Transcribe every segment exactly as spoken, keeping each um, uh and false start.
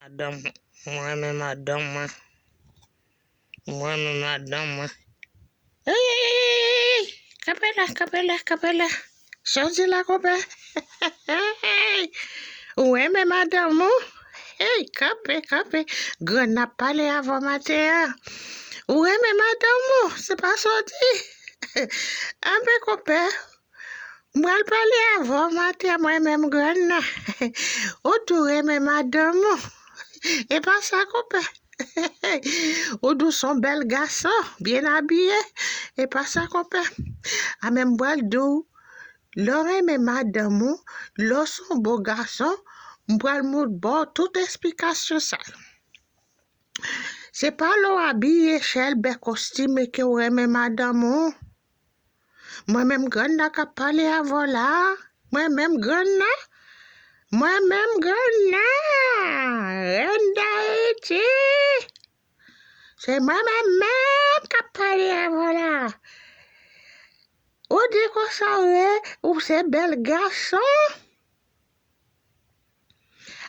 Madanm, mwen renmen madanm mwen. Mwen renmen madanm mwen. Ey, ey, ey, ey, ey, ey. Kanpe la, kanpe la, kanpe la. Sa w di la, konpè? Ou renmen madanm ou? Ey, kanpe, kanpe. Grann nan ap pale avè w maten an. Ou renmen madanm ou? Se pa sa w di? Anben, konpè. M pral pale avè w maten an, mwen menm grann nan. Ou tou renmen madanm ou. E pa sa, konpè. Ou tou s on bèl gason, byen abiye. E pa sa, konpè. A, men m pral di w, lè w renmen madanm ou, lè w s on bo gason, m pral mout ba w tout esplikasyon sa yo. Se pa lè w abiye chèlbè kostime ke w renmen madanm ou. Mwen menm grann nan k ap pale avè w la. Mwen menm grann nan. Mwen menm grann nan. Rèn Dayiti. Se mwen menm menm k ap pale avè w la. Ou di konsa w ye, ou se bèl gason.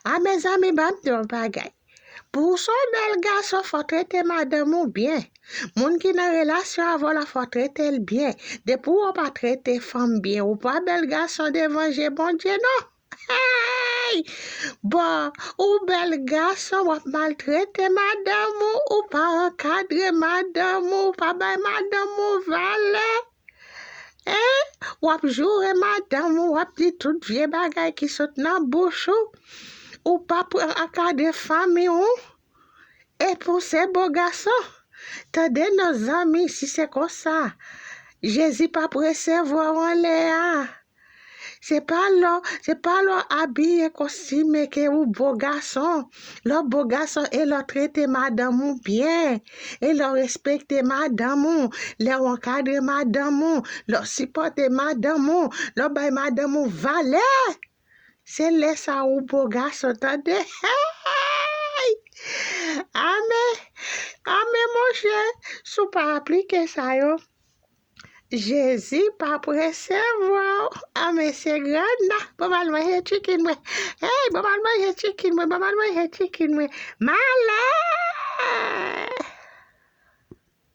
A, mezanmi, ban m di yon bagay. Pou w s on bèl gason, fò w trete madanm ou byen. Moun ki nan relasyon avè w la, fò w trete l byen. Depi w pa trete fanm byen, ou pa bèl gason devan je Bondye, non. Hey! Bon, ou bèl gason, w ap maltrete madanm ou, ou pa ankadre madanm ou, ou pa bay madanm ou valè. Hein? W ap joure madanm ou, w ap di tout vye bagay ki sot nan bouch ou. Ou p ap ankadre fanmi w. Epi w se bo gason. Tande non, zanmi, si se konsa, Jezi p ap resevwa w anlè a. Se pa lè w, se pa lè w abiye kostime ke ou bo gason. Lè w bo gason e lè w trete madanm ou byen. E lè w respekte madanm ou, lè w ankadre madanm ou, lè w sipòte madanm ou, lè w bay madanm ou valè. Se lè sa a ou bo gason, tande. Hey! Amen. Amen, monchè. Si w pa aplike sa yo, Jezi p ap resevwa w. Amen, se grann nan. Ban m al manje chicken mwen. Hey, ban m al manje chicken mwen, ban m al manje chicken mwen. Malè!